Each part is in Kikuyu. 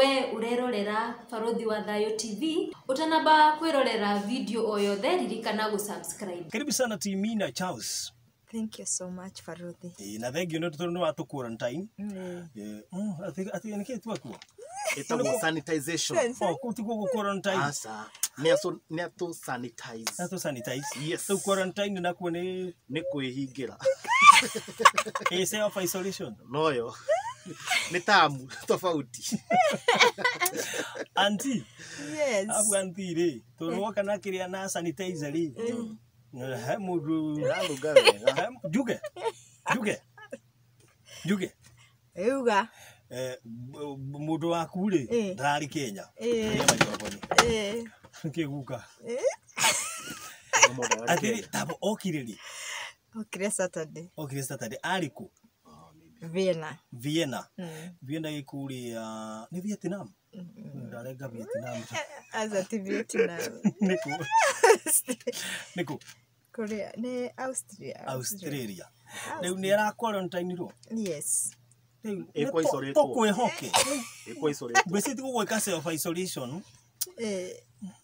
We ũrerorera Barũthi wa Thayũ TV, ũtanamba kwĩrorera video o yothe ririkana gũ-subscribe. Karibu sana Timina Charles. Thank you so much, Faruthi. Na thank you nĩ tondũ nĩ watũ quarantine. Atĩ nĩkĩ twakuo? Ĩtagwo sanitization. Oh, kũu tiguo gũ quarantine. Aca. Nĩ atũ sanitize. Atũ sanitize. Yes. Rĩu quarantine nakuo nĩ Nĩ kwĩhingĩra. Self isolation. Noyo. Nĩ tamu tofauti. Auntie. Yes. Abu auntie rĩ, tondũ woka na kĩrĩa na sanitizer rĩ. He mũndũ Ĩrarunga wega. he njuge. Njuge. Njuge. Uga. Mũndũ waku rĩ, ndararĩ Kenya. Nĩ Majomboni. Kĩguka. Atĩrĩ, tabo okire rĩ? Okire Saturday. Okire Saturday. Arĩ kũ? Vienna. Vienna. Vienna ĩ kũrĩa nĩ Vietnam? Ndarenga Vietnam. Aca ti Vietnam. Nĩ kũ? Nĩ kũ? Korea, nĩ Austria. Australia. Rĩu nĩ ara quarantine rwo? Yes. Rĩu Ĩkũ isolate-wo. tũkwĩhoke. Ĩkũ isolate-wo. Ngwĩciria ti gũgwĩka self isolation.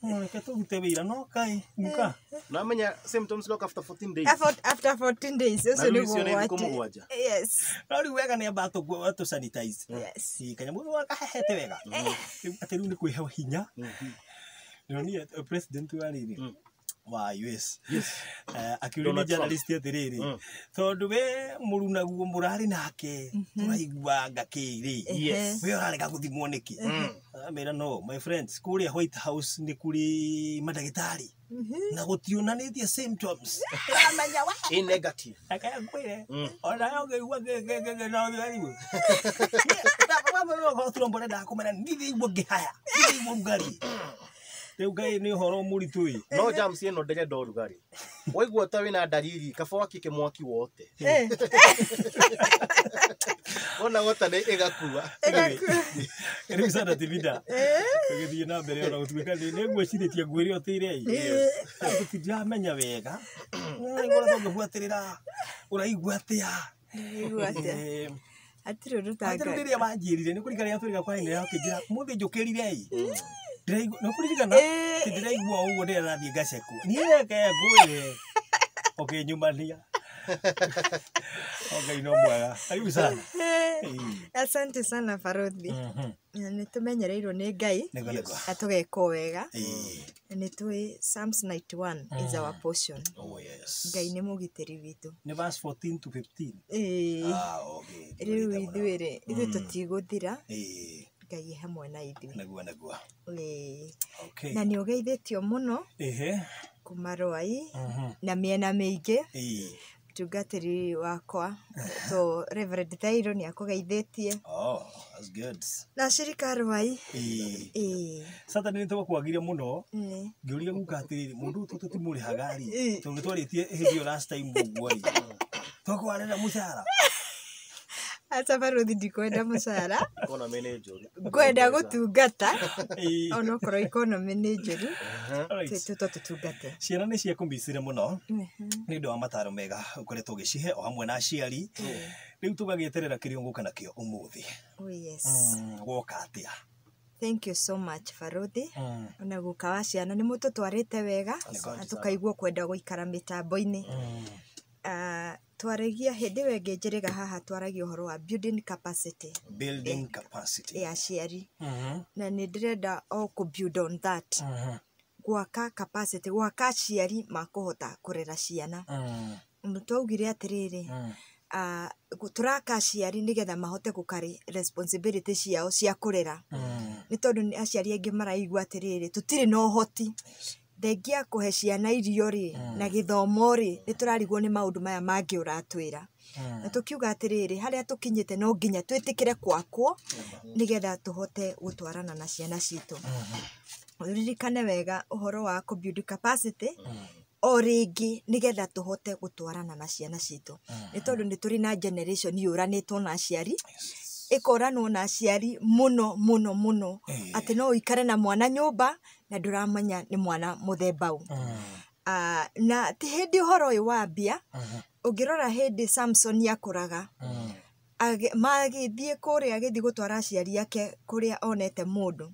Reke tũrute wĩra no kaĩ muka. No amenya symptoms look after 14 days. After 14 days Na ũcio rĩu icio nĩguo nĩ thikũ ũgwati. mũgwanja. Yes. No rĩu wega nĩ amba atũ sanitize. Yes. Kanyamũ gahehete wega. Rĩu atĩ rĩu nĩ kwĩhe hinya. Ndĩronire president wa rĩrĩ wa US. Yes. Akiũria nĩ Donald Trump. journalist atĩrĩrĩ, tondũ we mũrunaguo mũrarĩ nake tũraigua ngakĩ rĩ. Yes. We ũrarega gũthimwo nĩkĩ? Amera no, my friends, kũrĩa White House nĩ kũrĩ mandagĩtarĩ na gũtionanĩtie symptoms. Ũramenya we. A negative. Reke ngwĩre, ona ũngĩigua no ũriganĩrwo. Trump arenda kũmera ndiraigua ngĩhaya, ndiraigua ũrugarĩ. Rĩu Ngai nĩ ũhoro mũritũ ĩ. No germs ĩno ndĩrenda ũrugarĩ. Waigua ta wĩna ndariri kaba wakike mwaki wote. Wona wota nĩ ĩgakua. Rĩu sana Timina. Tũgĩthiĩ na mbere ona gũtuĩka nĩ ngwĩcirĩtie ngwĩre ũtĩre ĩ. Tũtiramenya wega. Ngoretwo ngĩbuatĩrĩra ũraigua atĩa? Ũraigua atĩa? Hatirĩ ũndũ Atĩ rĩu rĩrĩa wanjĩrire nĩ kũririkana rĩrĩa twĩrĩga kwaranĩria rĩrĩa ũkĩnjĩra mũthĩ njũkĩrire ĩ. Ndĩraigua nĩ ũkũririkana? Atĩ ndĩraigua ũguo rĩrĩa ndĩrathiĩ ngacekwo. Niĩ reke ngwĩre. Ũkĩnyumania. Ngai no mwega. Karibu sana. Asante sana Faruthi. Nĩ tũmenyereirwo nĩ Ngai Nĩguo nĩguo. na tũgekwo wega. Nĩ tũĩ Psalms 91 is our portion. Oh yes. Ngai nĩ mũgitĩri witũ. Nĩ verse 14 to 15. Ah, okay. Rĩu ithuĩ rĩ, ithuĩ tũtigũthira. Ngai e hamwe na ithuĩ. Nĩguo nĩguo. Okay. Na nĩ ũgeithĩtio mũno kuma Rwai na mĩena mĩingĩ. Mũtungatĩri wakwa to Reverend Thairo nĩ akũgeithĩtie. Oh, that's good. Na shirika Rwai. Saturday nĩ twakwagire mũno. Ngĩũria guka atĩrĩrĩ, mũndũ ũyũ tũtimũrĩhaga rĩ? Tondũ nĩtwarĩtie hĩndĩ ĩyo last time ũguo rĩ. Twakwarĩra mũcara. Aca Baruthi ndikwenda mũcara. Economy nĩ njũru. Ngwenda gũtungata. Onokorwo economy nĩ njũru. Tũtũ tũtungate. Ciana nĩ ciakũmicire mũno. Nĩ ũndũ wa mataro mega ũkoretwo ũgĩcihe o hamwe na aciari. Rĩu tũgagĩeterera kĩrĩa ũgũka nakĩo ũmũthĩ. Oh yes. Woka atĩa? Thank you so much Faruthi. Ona guka wa ciana nĩ mũtũtwarĩte wega na tũkaigua kwenda gũikara mĩtambo-inĩ. Twaragia hĩndĩ ĩyo ĩngĩ njĩrĩga haha twaragia ũhoro wa building capacity. Building capacity. Ya aciari. Na nĩ ndĩrenda o kũ build on that. Gwaka capacity, gwaka aciari makũhota kũrera ciana. Twaugire atĩrĩrĩ, tũraka aciari nĩgetha mahote gũkarĩ responsibility ciao cia kũrera. Nĩ tondũ nĩ aciari aingĩ maraigua atĩrĩrĩ, tũtirĩ na ũhoti. Thengia kũhe ciana irio rĩ, na gĩthomo rĩ, nĩ tũrarigwo nĩ maũndũ maya mangĩ ũratwĩra. Na tũkiuga atĩrĩrĩ, harĩa tũkinyĩte no nginya twĩtĩkĩre kwakwo nĩgetha tũhote gũtwarana na ciana citũ. Ũririkane wega ũhoro wa kũ build capacity o rĩngĩ nĩgetha tũhote gũtwarana na ciana citũ. Nĩ tondũ nĩ tũrĩ na generation yũranĩtwo na aciari, ĩkoranwo na aciari mũno mũno mũno, atĩ no ũikare na mwana nyũmba na ndũramenya nĩ mwana mũthemba ũ. Na ti hĩndĩ ũhoro ũyũ wambia, ũngĩrora hĩndĩ Samson akũraga, Magĩthiĩ kũrĩa agĩthiĩ gũtwara aciari ake kũrĩa onete mũndũ.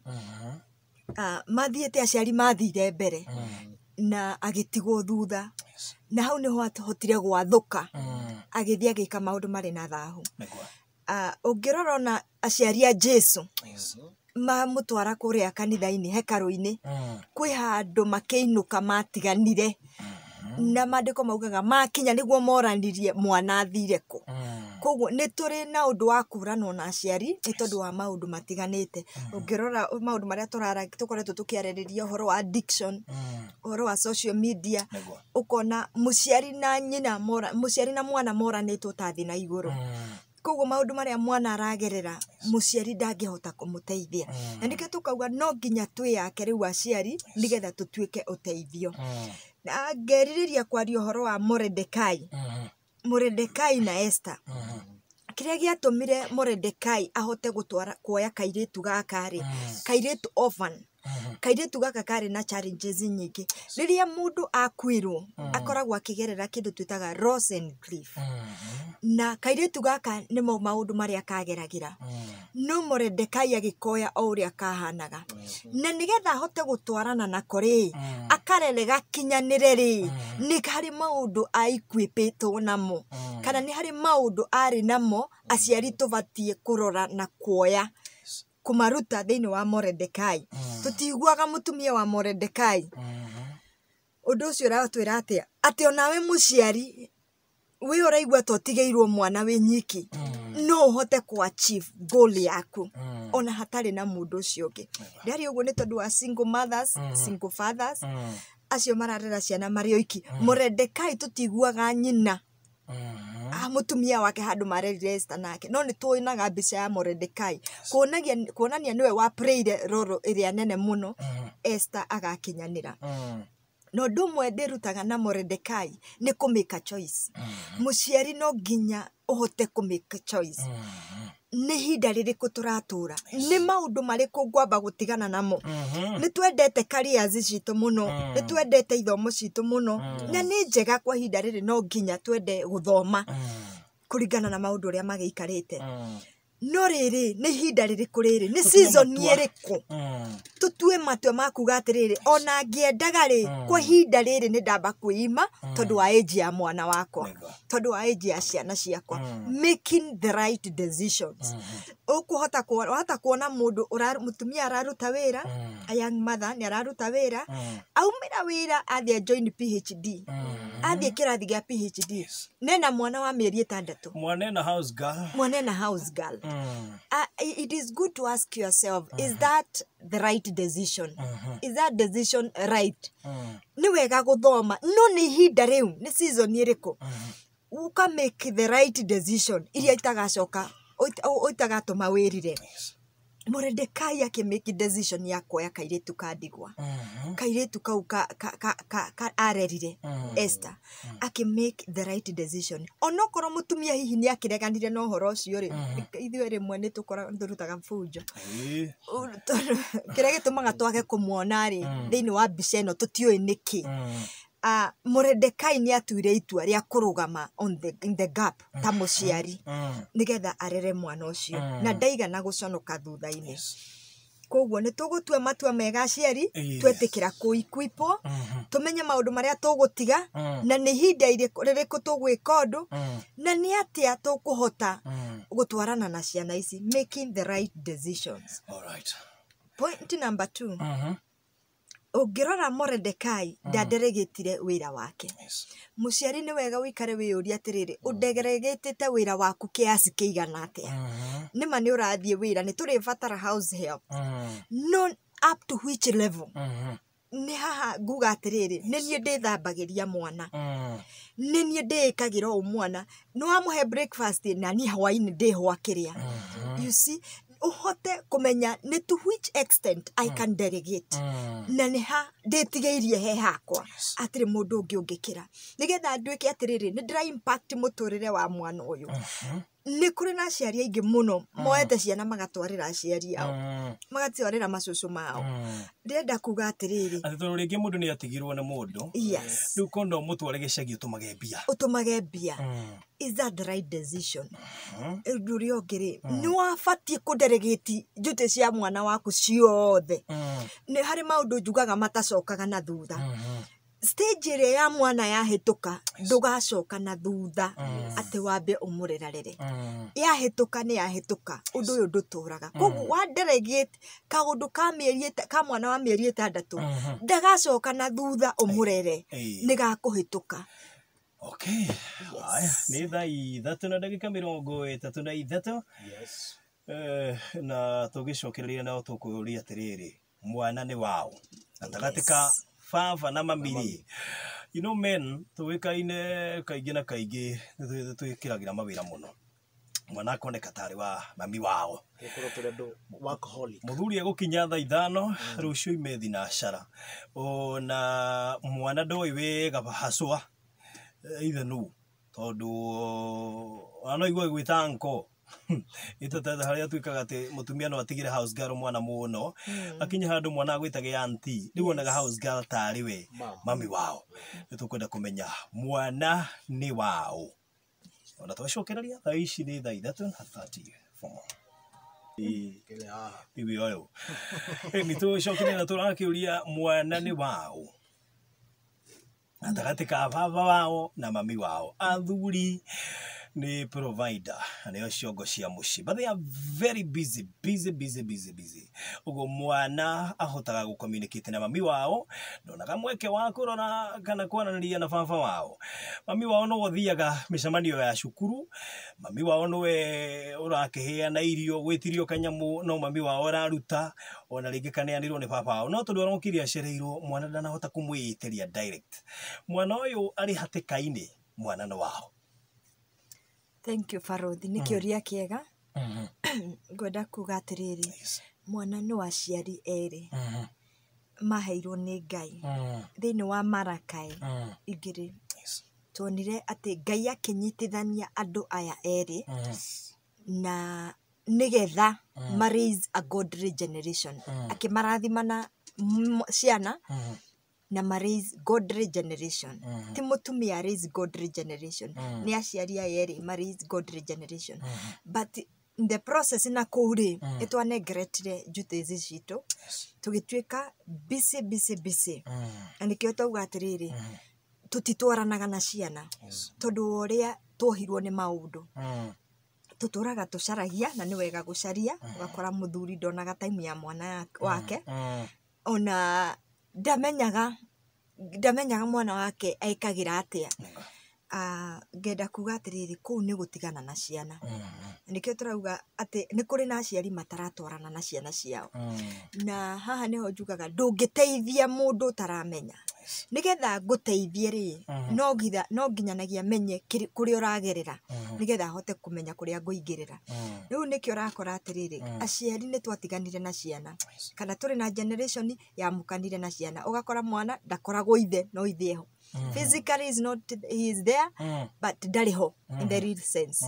Mathiĩte aciari mathire mbere na agĩtigwo thutha. Na hau nĩho ahotire gwathũka. Agĩthiĩ agĩka maũndũ marĩ na thahu. Ũngĩrora ona aciari a Jesu mamũtwara kũrĩa kanitha-inĩ hekarũ-inĩ kwĩ handũ makĩinũka matiganire na maandĩko maugaga makinya nĩguo moranirie mwana athire kũ. Koguo nĩ tũrĩ na ũndũ wa kũranwo na aciari nĩ tondũ wa maũndũ matiganĩte. Ũngĩrora maũndũ marĩa tũkoretwo tũkĩarĩrĩria ũhoro wa addiction, ũhoro wa social media, ũkona mũciari na nyina mũciari na mwana moranĩtwo ta thĩ na igũrũ. Koguo maũndũ marĩa mwana aragerera mũciari ndangĩhota kũmũteithia. Na nĩkĩo tũkauga no nginya twĩyake rĩu aciari nĩgetha tũtuĩke ũteithio. Na ngerirĩria kwaria ũhoro wa Moredekai. Moredekai na Esther. Kĩrĩa gĩatũmire Moredekai ahote gũtwara kuoya kairĩtu gaka rĩ, kairĩtu orphan, kairĩtu gaka karĩ na challenges nyingĩ. Rĩrĩa mũndũ akuĩrwo akoragwo akĩgerera kĩndũ twĩtaga loss and grief. Na kairĩtu gaka nĩmo maũndũ marĩa kageragĩra. No Moredekai agĩkoya o ũrĩa kahanaga. Na nĩgetha ahote gũtwarana nako rĩ, akarere gakinyanĩre rĩ, nĩ harĩ maũndũ aikuĩpĩtwo namo. Kana nĩ harĩ maũndũ arĩ namo aciari tũbatiĩ kũrora na kuoya kũmaruta thĩinĩ wa Moredekai. Tũtiguaga mũtumia wa Moredekai. Ũndũ ũcio ũratwĩra atĩa? Atĩ onawe mũciari wĩ ũraigua ta ũtigĩirwo mwana wĩ nyiki, no ũhote kũ achieve goal yaku ona hatarĩ na mũndũ ũcio ũngĩ. Ndĩraria ũguo nĩ tondũ wa single mothers, single fathers, acio mararera ciana marĩ oiki. Moredekai tũtiguaga nyina mũtumia wake handũ marerire Esther nake, no nĩ tuonaga mbica ya Moredekai kuonania nĩwe wa playire role ĩrĩa nene mũno Esther agakinyanĩra. Na ũndũ ũmwe ndĩrutaga na Moredekai nĩ kũ make a choice. Mũciari no nginya ũhote kũ make a choice. Nĩ ihinda rĩrĩkũ tũratũra, nĩ maũndũ marĩkũ ngwamba gũtigana namo. Nĩ twendete careers citũ mũno, nĩ twendete ithomo citũ mũno, na nĩ njega kwa ihinda rĩrĩ no nginya twende gũthoma kũringana na maũndũ ũrĩa magĩikarĩte. No rĩrĩ, nĩ ihinda rĩrĩkũ rĩrĩ, nĩ season ĩrĩkũ tũtue matua ma kuga atĩrĩrĩ, ona ngĩendaga rĩ, kwa ihinda rĩrĩ nĩ ndamba kwĩima tondũ wa age ya mwana wakwa, tondũ wa age ya ciana ciakwa. Making the right decisions. Ũkũhota wahota kuona mũndũ mũtumia araruta wĩra, a young mother nĩ araruta wĩra, aumĩra wĩra athiĩ join PhD, athiĩ kĩrathi gĩa PhD, nena mwana wa mĩeri 6. Mwana ena house girl. Mwana ena house girl. It is good to ask yourself, is that the right decision? Is that decision right? Nĩ wega gũthoma, no nĩ ihinda rĩu, nĩ season ĩrĩkũ? Ũka make the right decision iria itagacoka, itagatũma wĩrire. Moredekai akĩ make decision ya kuoya kairĩtu ka ndigwa. Kairĩtu kau ka arerire Esther. Akĩ make the right decision. Onokorwo mũtumia hihi nĩ akĩreganire na ũhoro ũcio rĩ, ithuĩ rĩmwe nĩ tũrutaga bunjo. Tondũ kĩrĩa gĩtũmaga twage kũmuona rĩ, thĩinĩ wa mbica ĩno tũtiũĩ nĩkĩ. Moredekai nĩ atuire itua rĩa kũrũgama in the gap ta mũciari nĩgetha arere mwana ũcio na ndaigana gũconoka thutha-inĩ. Koguo nĩ tũgũtua matua mega aciari, twetĩkĩra kũikwipwo, tũmenye maũndũ marĩa tũgũtiga, na nĩ ihinda rĩrĩkũ tũgwĩka ũndũ, na nĩ atĩa tũkũhota gũtwarana na ciana ici, making the right decisions. All right. Point number 2. Ũngĩrora Moredekai ndanderegĩtire wĩra wake. Mũciari nĩ wega ũikare wĩyũrie atĩrĩrĩ, ũnderegĩtĩte wĩra waku kiasi kĩigana atĩa? Nĩma nĩ ũrathiĩ wĩra, nĩ tũrĩbatara house help. No up to which level? Nĩ haha nguga atĩrĩrĩ, nĩ niĩ ndĩthambagĩria mwana. Nĩ niĩ ndĩĩkagĩra ũũ mwana. Nĩ wamũhe breakfast na niĩ hwaĩ-inĩ ndĩhwakĩrĩa. You see, ũhote Kũmenya nĩ to which extent I can delegate na nĩ ha ndĩtigĩirie he hakwa atirĩ mũndũ ũngĩ ũngĩkĩra, nĩgetha nduĩke atĩrĩrĩ, nĩ ndĩra impact mũtũrĩre wa mwana ũyũ. Nĩ kũrĩ na aciari aingĩ mũno moete ciana magatwarĩra aciari ao, magatwarĩra macũcũ mao. Ndĩrenda kuga atĩrĩrĩ, Atĩ tondũ rĩngĩ mũndũ nĩ atigirwo nĩ mũndũ, rĩu ko no mũtware gĩcagi ũtũmage mbia. Ũtũmage mbia. Is that the right decision? Ũndũ ũrĩa ũngĩ rĩ, nĩ wabatiĩ kũdelegate duty cia mwana waku ciothe. Nĩ harĩ maũndũ njugaga matacokaga na thutha. Stage ĩrĩa ya mwana yahĩtũka, ndũgacoka na thutha atĩ wambe ũmũrerarere. Yahĩtũka nĩ yahĩtũka, ũndũ ũyũ ndũtũraga. Koguo wa delegate kaũndũ ka mĩeri ka mwana wa mĩeri 6, ndagacoka na thutha ũmũrere, nĩ gakũhĩtũka. Okay. Haya, nĩ 3:33. Na tũgĩcokereria nao tũkũria atĩrĩrĩ, mwana nĩ wao gatagatĩ ka baba na mami rĩ? You know men tũĩkaine kaingĩ na kaingĩ nĩ twĩkĩragĩra mawĩra mũno, mwana akoneka tarĩ wa mami wao. Gũkorwo tũrĩ andũ workaholic. Mũthuri egũkinya thaa 5 rũciũ ime thinacara, ona mwana ndoĩ wega hacwa ithe nũ, tondũ ona no igue gwĩta nko ĩtata harĩa tuĩkaga atĩ mũtumia no atigĩre house girl mwana mũno, akinye handũ mwana agwĩtage auntie, rĩu onaga house girl tarĩ we mami wao. Nĩ tũkwenda kũmenya mwana nĩ wao. Ona twacokereria, thaa ici nĩ 3:34. Kĩrĩ haha. Tiwi ũyũ nĩ tũcokereria na tũrakĩũria, mwana nĩ wao gatagatĩ ka baba wao na mami wao? Athuri nĩ provider, nĩo ciongo cia mũciĩ, but they are very busy, busy, busy, busy, busy. Ũguo mwana ahotaga gũ-communicate na mami wao, ndonaga mweke wa kũrora kana kwaranĩria na baba wao. Mami wao no ũthiaga mĩcemanio ya cukuru, mami wao nĩwe ũrakĩheana irio, gwĩtirio kanyamũ no mami wao ũraruta, ona rĩngĩ kaneanĩrwo nĩ baba wao, no tondũ arokire acereirwo, mwana ndanahota kũmwĩtĩria direct. Mwana ũyũ arĩ hatĩka-inĩ, mwana nĩ wao? Thank you, Barothi, nĩ kĩũria kĩega. Ngwenda kuga atĩrĩrĩ, mwana nĩ wa aciari erĩ, maheirwo nĩ Ngai. Thĩinĩ wa Marakai 2, tuonire atĩ Ngai akĩnyitithania andũ aya erĩ na nĩgetha ma raise a godly generation, akĩmarathima na ciana na ma raise godly generation. Ti mũtumia raise godly generation, nĩ aciari aya erĩ ma raise godly generation. But in the process na kũu rĩ, nĩ twanengeretire duties citũ, tũgĩtuĩka busy, busy, busy, na nĩkĩo twauga atĩrĩrĩ, tũtitwaranaga na ciana tondũ wa ũrĩa tuohirwo nĩ maũndũ. Tũtũraga tũcaragia, na nĩ wega gũcaria. Ũgakora mũthuri ndonaga time ya mwana wake, ona ndamenyaga mwana wake ekagĩra atĩa. Ngenda kuga atĩrĩrĩ, kũu nĩ gũtigana na ciana. Nĩkĩo tũrauga atĩ nĩ kũrĩ na aciari mataratwarana na ciana ciao. Na haha nĩho njugaga ndũngĩteithia mũndũ ũtaramenya. Nĩgetha ngũteithie rĩ, no nginyanagia menye kũrĩa ũragerera, nĩgetha hote kũmenya kũrĩa ngũingĩrĩra. Rĩu nĩkĩo ũrakora atĩrĩrĩ, aciari nĩ twatiganire na ciana, kana tũrĩ na generation yamũkanire na ciana. Ũgakora mwana ndakoragwo ithe, no ithe eho physically, is not, he is there but ndarĩ ho in the real sense.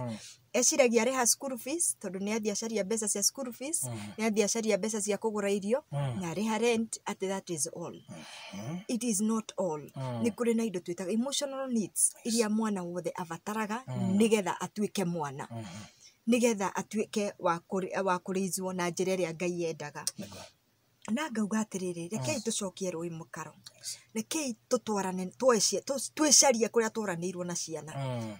Eciragia arĩha school fees, tondũ nĩ athiĩ acaria mbeca cia school fees, nĩ athiĩ acaria mbeca cia kũgũra irio, na arĩha rent, atĩ that is all. It is not all. Nĩ kũrĩ na indo twĩtaga emotional needs iria mwana wothe abataraga nĩgetha atuĩke mwana, nĩgetha atuĩke wa kũrĩizwo na njĩra ĩrĩa Ngai endaga. Na ngauga atĩrĩrĩ, rekei tũcokie rũĩ mũkaro, rekei tũtwarane, twĩcarie kũrĩa twaranĩirwo na ciana.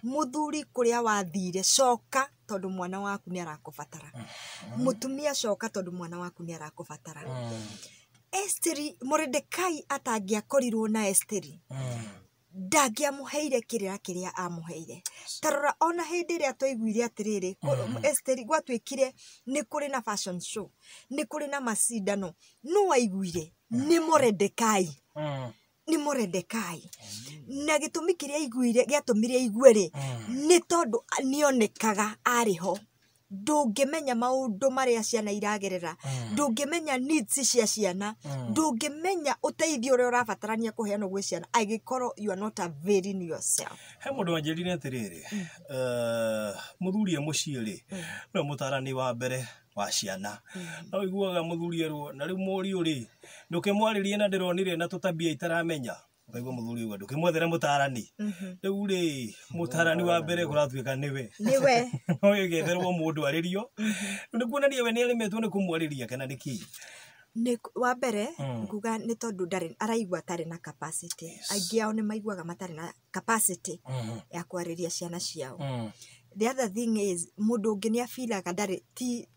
Mũthuri, kũrĩa wathire, coka, tondũ mwana waku nĩ arakũbatara. Mũtumia, coka, tondũ mwana waku nĩ arakũbatara. Esteri, Moredekai atangĩakorirwo na Esteri, ndangĩamũheire kĩrĩra kĩrĩa amũheire. Tarora, ona hĩndĩ ĩrĩa twaiguire atĩrĩrĩ, Esteri gwatuĩkire nĩ kũrĩ na fashion show, nĩ kũrĩ na macindano, no waiguire nĩ Moredekai, nĩ Moredekai. Na gĩtũmi kĩrĩa aiguire, gĩatũmire aigue rĩ, nĩ tondũ nĩonekaga arĩ ho. Ndũngĩmenya maũndũ marĩa ciana iragerera, ndũngĩmenya needs cia ciana, ndũngĩmenya ũteithio ũrĩa ũrabatarania kũheanwo gwĩ ciana angĩkorwo you are not availing yourself. He mũndũ wanjĩrire atĩrĩrĩ, mũthuri e mũciĩ rĩ, nĩwe mũtarani wa mbere wa ciana. No ũiguaga mũthuri erwo, na rĩu mũriũ rĩ, ndũkĩmwarĩrie na ndĩronire na tũtabia itaramenya. Ũkaigua mũthuri auga ndũkĩmwethere mũtarani. Rĩu rĩ, mũtarani wa mbere kũratuĩka nĩwe. Nĩwe. No ĩgetherwo mũndũ arĩrio. Rĩu nĩ kuonania we nĩaremetwo nĩ kũmwarĩria kana nĩ kĩĩ? Nĩ wa mbere nguga nĩ tondũ ndarĩ araigua atarĩ na capacity. Aingĩ ao nĩ maiguaga matarĩ na capacity ya kwarĩria ciana ciao. The other thing is mũndũ ũngĩ nĩ abilaga ndarĩ ti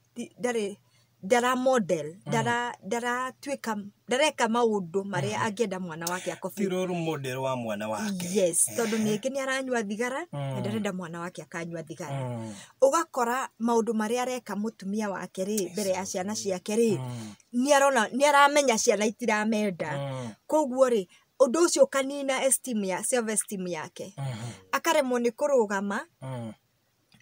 ndarĩ ndara model, ndaratuĩka ndareka maũndũ marĩa angĩenda mwana wake Ti akobi. role model wa mwana wake. Yes, tondũ ningĩ nĩ aranyua thigara na ndarenda mwana wake akanyua thigara. Ũgakora maũndũ marĩa areka mũtumia wake rĩ mbere ya ciana ciake rĩ, nĩ arona nĩ aramenya ciana itiramenda. Koguo rĩ, ũndũ ũcio ũkanina esteem ya self esteem yake, akaremwo nĩ kũrũgama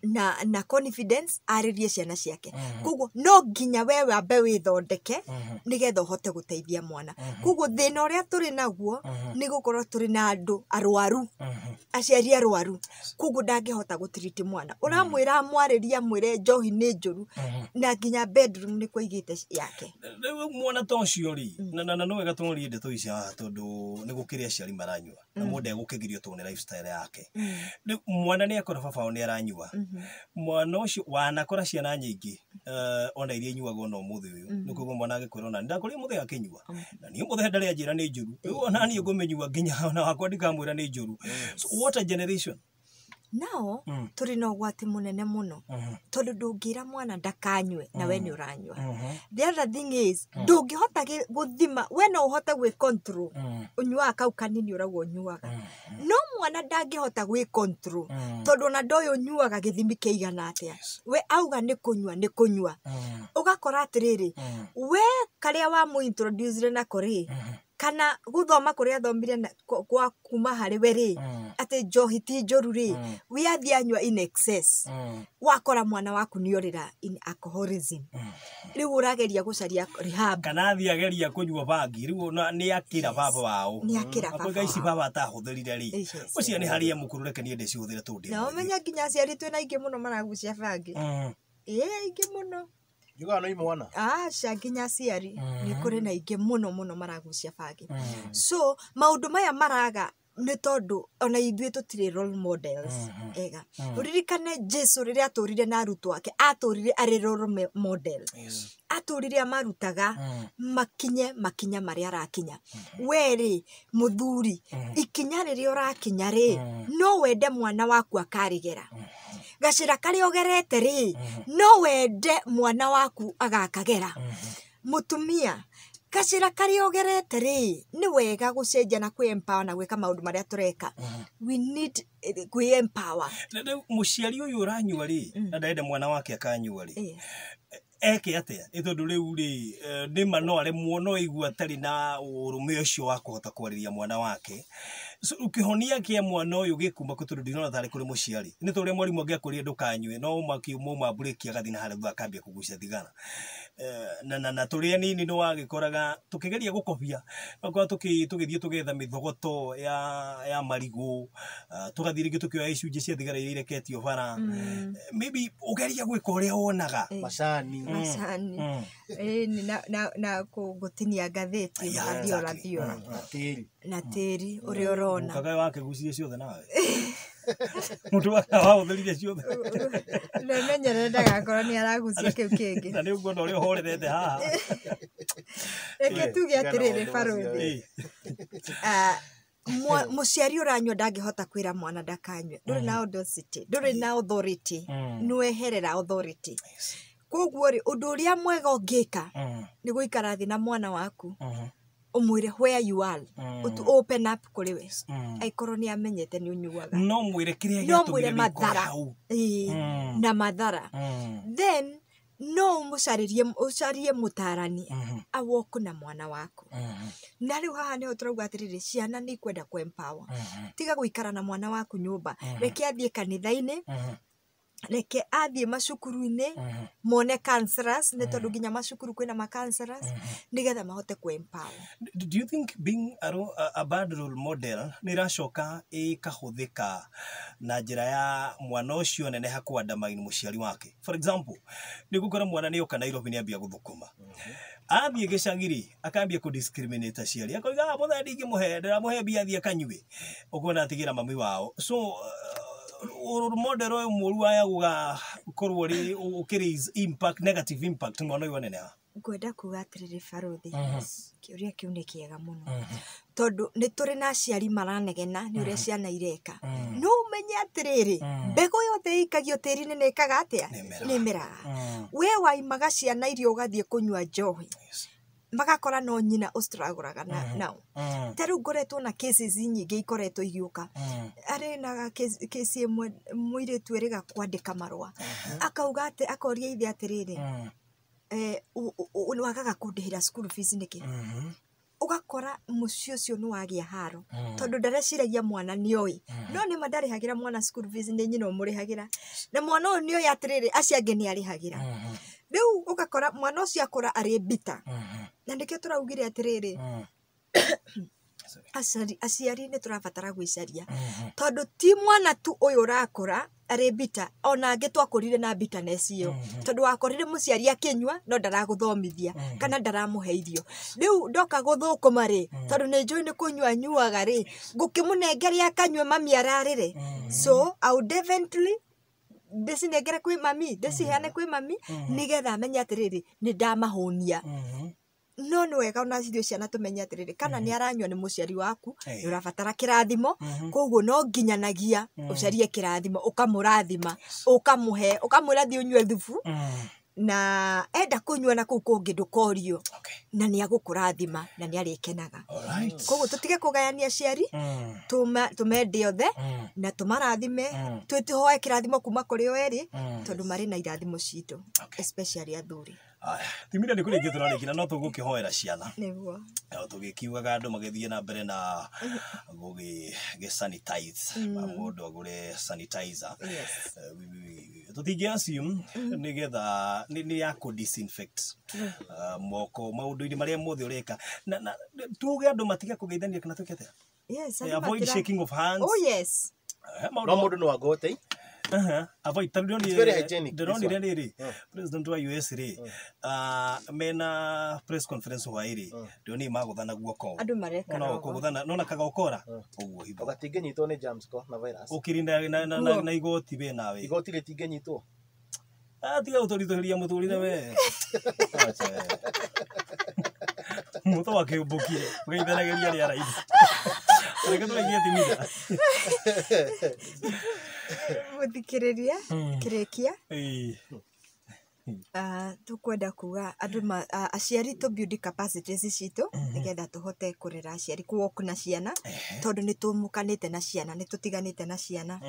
na confidence arĩrie ciana ciake. Koguo no nginya we wambe wĩthondeke nĩgetha ũhote gũteithia mwana. Koguo thĩna ũrĩa tũrĩ naguo nĩ gũkorwo tũrĩ na andũ arwaru, aciari arwaru. Koguo ndangĩhota gũtiriti mwana, ũramwĩra amwarĩrie amwĩre njohi nĩ njũru, na nginya bedroom nĩkuo aigĩte yake. Rĩu mwana ta ũcio rĩ, na no wega tũrorie ndeto ici haha tondũ nĩ gũkĩrĩ aciari maranyua na mũndũ egũkĩgirio tondũ nĩ lifestyle yake. Rĩu mwana nĩ akora baba wao nĩ aranyua, mwana ũcio wanakora ciana nyingĩ ona iria inyuaga ona ũmũthĩ ũyũ, nĩ kũigua mwana agĩkwĩra ona ndakorire mũthee akĩnyua na niĩ mũthee ndarĩ anjĩra nĩ njũru, rĩu ona niĩ ngũmĩnyua nginya ona wakwa ndikamwĩra nĩ njũru. So what a generation. Nao tũrĩ na ũgwati mũnene mũno tondũ ndũngĩra mwana ndakanyue na we nĩ ũranyua. The other thing is ndũngĩhota gũthima, we no ũhote gwĩ control, ũnyuaga kau kanini ũrauga ũnyuaga, no mwana ndangĩhota gwĩ control tondũ ona ndoĩ ũnyuaga gĩthimi kĩigana atĩa. We auga nĩ kũnyua nĩ kũnyua. Ũgakora atĩrĩrĩ, we karĩa wamũ nako rĩ, kana gũthoma kũrĩa athomire kwa kuma harĩ we rĩ, atĩ njohi ti njũru rĩ, we athiĩ anyua in excess, wakora mwana waku nĩ orĩra in alcoholism. Rĩu ũrageria gũcaria rehab. Kana athiĩ ageria kũnyua bangi, rĩu ona nĩ akĩra baba wao. Nĩ akĩra baba Akoiga ici wao. baba atahũthĩrire rĩ, Yes. ũcio nĩ harĩa mũkũrũ, reke niĩ ndĩcihũthĩre tondũ ndĩ Na mwĩthĩ. ũmenye nginya aciari twĩna aingĩ mũno maragucia bangi. Ĩĩ, aingĩ mũno. Njugaga no imwana. Aca, nginya aciari nĩ kũrĩ na aingĩ mũno mũno maragucia bangi. So maũndũ maya maraga nĩ tondũ ona ithuĩ tũtirĩ role models ega. Ũririkane Jesu rĩrĩa atũrire na arutwo ake, atũrire arĩ role model, atũrire amarutaga makinye makinya marĩa arakinya. We rĩ mũthuri, ikinya rĩrĩa ũrakinya rĩ, no wende mwana waku akarĩgera? Gacĩra karĩa ũgerete rĩ, no wende mwana waku agakagera? Mũtumia, gacĩra karĩa ũgerete rĩ, nĩ wega gũcenjia na kwĩ empower na gwĩka maũndũ marĩa tũreka. We need kwĩ empower. Rĩu mũciari ũyũ ũranyua rĩ, na ndarenda mwana wake akanyua rĩ, eke atĩa? Ĩ tondũ rĩu rĩ, nĩma no aremwo, no aigua atarĩ na ũrũme ũcio wa kũhota kwarĩria mwana wake. So kĩhonia kĩa mwana ũyũ gĩkuma kũ? Tondũ ndinona tarĩ kũrĩ mũciari. Nĩ ta ũrĩa mwarimũ angĩakwĩrire ndũkanyue, no mauma mburĩki agathiĩ na harĩa thutha akambia kũgucia thigara. Na tũrĩ anini nĩ wagĩkoraga tũkĩgeria gũkobia, okorwo tũgĩthiĩ tũgetha mĩthogoto ya marigũ, tũgathiĩ rĩngĩ tũkĩoya icunjĩ cia thigara iria ireketio bara. Maybe ũgeria gwĩka ũrĩa wonaga. Macani. Macani. Ĩni na gũtinia ngathĩti, ũgathiora thiora Na tĩri. Na tĩri ũrĩa ũrona. Mũkaga wakĩgucirie ciothe nawe, mũndũ wahũthĩrire ciothe. Nemenyerere ndagakorwo nĩ aragucia kĩu kĩngĩ. Na nĩ ũkuona ũrĩa ũhorerete haha. Reke tuge atĩrĩrĩ, Tigana maũndũ barũthi, Ĩ. Mũciari ũranyua ndangĩhota kwĩra mwana ndakanyue. Ndũrĩ na audacity, ndũrĩ na authority, nĩweherera authority. Koguo rĩ, ũndũ ũrĩa mwega ũngĩka nĩ gũikara thĩ na mwana waku, ũmwĩre where you are, open up kũrĩ we, angĩkorwo nĩ amenyete nĩ ũnyuaga. No mwĩre kĩrĩa No gĩatũmire mwĩre wĩkore mathara. hau. Ĩĩ, na mathara. Then no ũmũcarĩrie, ũcarie mũtarani awoku na mwana waku. Na rĩu haha nĩho tũrauga atĩrĩrĩ, ciana nĩ ikwenda kũ empower. Tiga gũikara na mwana waku nyũmba, reke athiĩ kanitha-inĩ. Reke athiĩ macukuru-inĩ mone counselors, nĩ tondũ nginya macukuru kwĩna ma counselors, nĩgetha mahote kũ empower. Do you think being a bad role model nĩ ĩracoka ĩkahũthĩka na njĩra ya mwana ũcio neneha kũandamaini mũciari wake? For example, nĩ gũkora mwana nĩ oka Nairobi nĩ ambia gũthũkũma, athiĩ gĩcagi-rĩ, akambia kũ discriminate aciari, akoiga, "Ah, mũthee ndingĩmũhe, ndĩramũhe mbia athiĩ akanyue," ũkona atigĩra mami wao. So role model ũyũ mũru waya gũgakorwo rĩ ũkĩ raise impact, negative impact, mwana ũyũ aneneha. Ngwenda kuga atĩrĩrĩ, barothi, kĩũria kĩu nĩ kĩega mũno, tondũ nĩ tũrĩ na aciari maranegena nĩ ũrĩa ciana ireka. No ũmenye atĩrĩrĩ, mbegũ yothe ĩikagio tĩri-inĩ nĩ ĩkaga atĩa? Nĩ ĩmeraga. Nĩ ĩmeraga. We waimaga ciana irio ũgathiĩ kũnyua njohi, magakora no nyina ũstragũraga nao. Ta rĩu ngoretwo na cases nyingĩ ikoretwo igĩũka. Arĩ na case ĩmwe, mũirĩtu erĩga kwandĩka marũa, akauga atĩ, akoria ithe atĩrĩrĩ, "Wagaga kũndĩhĩra school fees nĩkĩ?" Ũgakora mũciĩ ũcio nĩ wagĩa haro, tondũ ndareciragia mwana nĩoĩ. No nĩma ndarĩhagĩra mwana school fees, nĩ nyina ũmũrĩhagĩra, na mwana ũyũ nĩoĩ atĩrĩrĩ, acio angĩ nĩ arĩhagĩra. Rĩu ũgakora mwana ũcio akũra arĩ mbita, na nĩkĩo tũraugire atĩrĩrĩ, aciari nĩ tũrabatara gwĩcaria, tondũ ti mwana tu ũyũ ũrakũra arĩ mbita, ona angĩ twakũrire na bitterness ĩyo, tondũ wakorire mũciari akĩnyua no ndaragũthomithia kana ndaramũhe irio. Rĩu ndoka gũthũkũma rĩ, tondũ nĩ njũĩ nĩ kũnyua anyuaga rĩ, ngũkĩmũnengeria akanyue mami ararĩre. So I would definitely ndĩcinengere kwĩ mami, ndĩciheane kwĩ mami, nĩgetha amenye atĩrĩrĩ, nĩ ndamahũnia. No nĩ wega ona ithuĩ ciana tũmenye atĩrĩrĩ, kana nĩ aranyua nĩ mũciari waku, nĩ ũrabatara kĩrathimo. Koguo no nginyanagia ũcarie kĩrathimo, ũkamũrathima, ũkamũhe, ũkamwĩra thiĩ ũnyue thubu, na enda kũnyua na kũu kũngĩ ndũkorio, na nĩ agũkũrathima na nĩ arĩkenaga. Koguo tũtige kũgayania aciari, tũmende othe na tũmarathime, twĩhoe kĩrathimo kuma kũrĩ o erĩ, tondũ marĩ na irathimo citũ, especially athuri. Aya, timira nĩ kũrĩkia tũrarĩkia, na no tũgũkĩhoera ciana. Nĩguo. No tũgĩkiugaga andũ magĩthiĩ na mbere na gũgĩ sanitize, mũndũ agũre sanitizer. Tũtingĩ assume nĩgetha nĩ ya kũ disinfect moko maũndũ-inĩ marĩa mothe ũreka, na tuge andũ matige kũgeithania kana twĩke atĩa? Yes, andũ Avoid shaking of hands. Oh yes. Maũndũ No mũndũ no agote. Avoid ta It's very hygienic, this ndĩronire one. rĩrĩ, president wa US rĩ, mena press conference hwaĩ rĩ, ndĩronire magũthana guoko. Andũ mareka no ũguo. Kũgũthana nona kagokora ũguo hitho. Gatingĩnyitwo nĩ germs ko na virus. Ũkĩrinda na igoti we nawe. Igoti rĩtingĩnyitwo. Ah, tiga gũtũritũhĩria mũtũrĩre we. Acha we. Mũtũ wakĩũmbũkire ũgeithanagĩria rĩara-inĩ. Reke tũrĩkie, timida. Mũthikĩrĩria, kĩrĩkia, Ĩĩ. Tũkwenda kuga andũ aciari tũ build capacities citũ, nĩgetha tũhote kũrera aciari, kũ work na ciana, tondũ nĩ tũmũkanĩte na ciana, nĩ tũtiganĩte na ciana.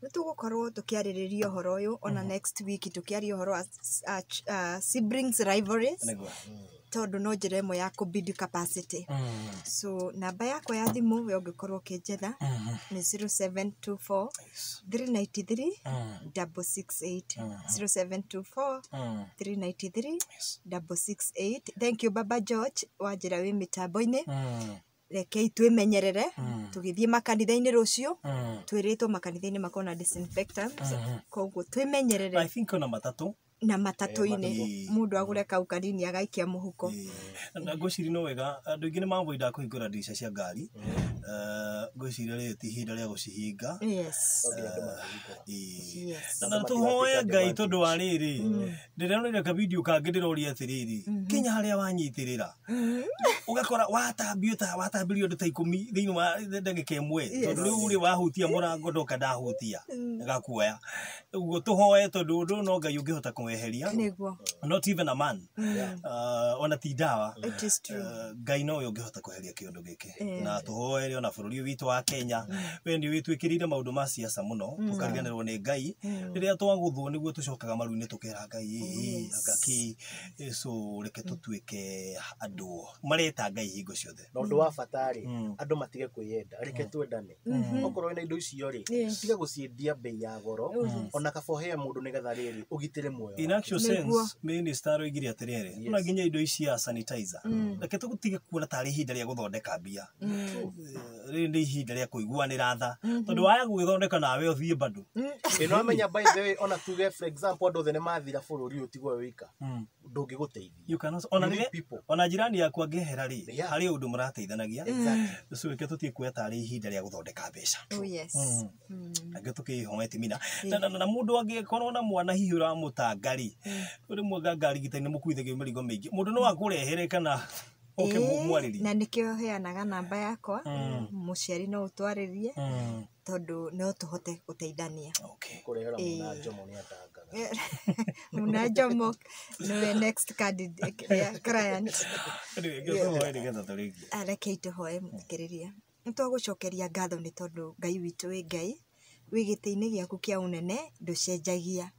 Nĩ tũgũkorwo tũkĩarĩrĩria ũhoro ũyũ ona next week, tũkĩaria ũhoro wa siblings rivalries, Nĩguo. tondũ no njĩra ĩmwe ya kũ build capacity. So namba yakwa ya thimũ, we ũngĩkorwo ũkĩnjetha, nĩ 0724 393 668, 0724 393 668. Thank you, Baba George wa njĩra wĩ mĩtambo-inĩ. Rekei twĩmenyerere tũgĩthiĩ makanitha-inĩ rũciũ. Twĩrĩtwo makanitha-inĩ makorwo na disinfectants, koguo twĩmenyerere. I think ona matatũ. Na matatũ-inĩ. Matatũ. Mũndũ agũre kau kanini agaikia mũhuko. Ĩĩ. Na ngwĩciria no wega andũ aingĩ nĩ mavoidaga kũhingũra ndirica cia ngari. Ngwĩciria rĩrĩ ti ihinda rĩa gũcihinga. Yes. No nginya andũ makĩhingũra. Ĩĩ. Yes. Na tũhoe Ngai, tondũ wa rĩrĩ, ndĩronire kavideo kangĩ, ndĩroria atĩrĩrĩ, kinya harĩa wanyitĩrĩra, ũgakora watambio ta watambirio andũ ta 10 thĩinĩ wa ndagĩka 1, tondũ rĩu rĩ wahutia mũrango, ndoka ndahutia gakuoya ũguo. Tũhoe, tondũ ũndũ ũyũ no Ngai ũngĩhota kũmũ ũngĩmweheria. Nĩguo. Not even a man. Ona ti ndawa. It is true. Ngai nowe ũngĩhota kweheria kĩũndũ gĩkĩ, na tũhoere ona bũrũri ũyũ witũ wa Kenya. We nĩ wĩtwĩkĩrĩire maũndũ ma siasa mũno, tũkariganĩrwo nĩ Ngai. Rĩrĩa twagũthwo nĩguo tũcokaga maru-inĩ tũkera Ngai, ĩĩ anga kĩ. So reke tũtuĩke andũ mareta Ngai hingo ciothe. Na ũndũ wa bata rĩ, andũ matige kwĩyenda, reke twendane. Okorwo wĩna indo icio rĩ, tiga gũciendia bei ya goro, ona kaba ũhee mũndũ nĩgetha rĩrĩ ũgitĩre muoyo In wake. actual Nĩguo. sense, minister aroigire atĩrĩrĩ, ona nginya indo ici cia sanitizer, reke tũtige kuona tarĩ ihinda rĩa gũthondeka mbia. Rĩrĩ nĩ ihinda rĩa kũiguanĩra tha, tondũ waya gũgĩthondeka nawe ũthiĩ bado. Ĩ no amenya, by the way, ona tuge for example andũ othe nĩ mathira bũrũri ũyũ, tigwo wĩ wika, ndũngĩgũteithia. You cannot, ona You need rĩrĩa people. Ona jirani yaku angĩehera rĩ, harĩ ũndũ mũrateithanagia. So reke tũtige kuoya tarĩ ihinda rĩa gũthondeka mbeca. Oh yes. Angĩ tũkĩhoe timina na mũndũ angĩkorwo na mwana hihi ũramũtanga rĩ, rĩmwe nganga rigitani nĩ mũkuithagio mĩrigo mĩingĩ, mũndũ no akũrehere kana oke mwarĩrie. Na nĩkĩo heanaga namba yakwa, mũciari no ũtwarĩrie, tondũ no tũhote gũteithania. Kũrehera mwana Njomo nĩ atangaga. Muna Njomo nĩwe next candidate, client. Anyway, tũhoe nĩgetha tũrĩkie. Rekei tũhoe. Mũthikĩrĩria, nĩ twagũcokeria ngatho nĩ tondũ Ngai witũ wĩ Ngai wĩ gĩtĩ-inĩ gĩaku kĩa ũnene, ndũcenjagia.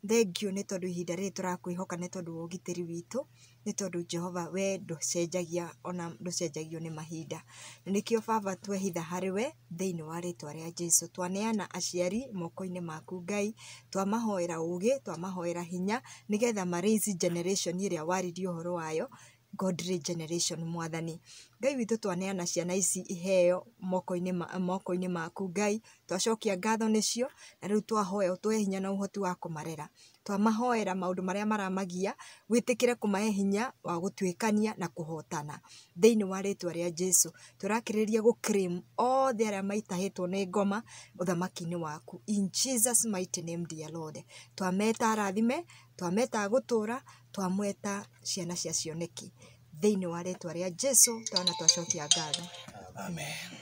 Thengiũ nĩ tondũ ihinda rĩrĩ tũrakwĩhoka nĩ tondũ wa ũgitĩri witũ, nĩ tondũ Jehova we ndũcenjagia, ona ndũcenjagio nĩ mahinda. Na nĩkĩo Baba twehitha harĩ we thĩinĩ wa rĩtwa rĩa Jesu. Twaneana aciari moko-inĩ maku Ngai, twamahoera ũgĩ, twamahoera hinya, nĩgetha ma raise generation ĩrĩa waririe ũhoro wayo, godly generation. Mwathani Ngai witũ, twaneana ciana ici iheo moko-inĩ maku Ngai, twacokia ngatho nĩcio, na rĩu twahoya ũtũhe hinya na ũhoti wa kũmarera. Twamahoera maũndũ marĩa maramagia, wĩtĩkĩre kũmahe hinya wa gũtuĩkania na kũhotana thĩinĩ wa rĩtwa rĩa Jesu. Tũrakĩrĩria gũ claim othe arĩa maitahĩtwo nĩ ngoma ũthamaki-inĩ waku, in Jesus mighty name, dear Lord. Twameta arathime, twameta gũtũra, twamweta ciana cia cioneki thĩinĩ wa rĩtwa rĩa Jesu, twana twacokia ngatho. Amen.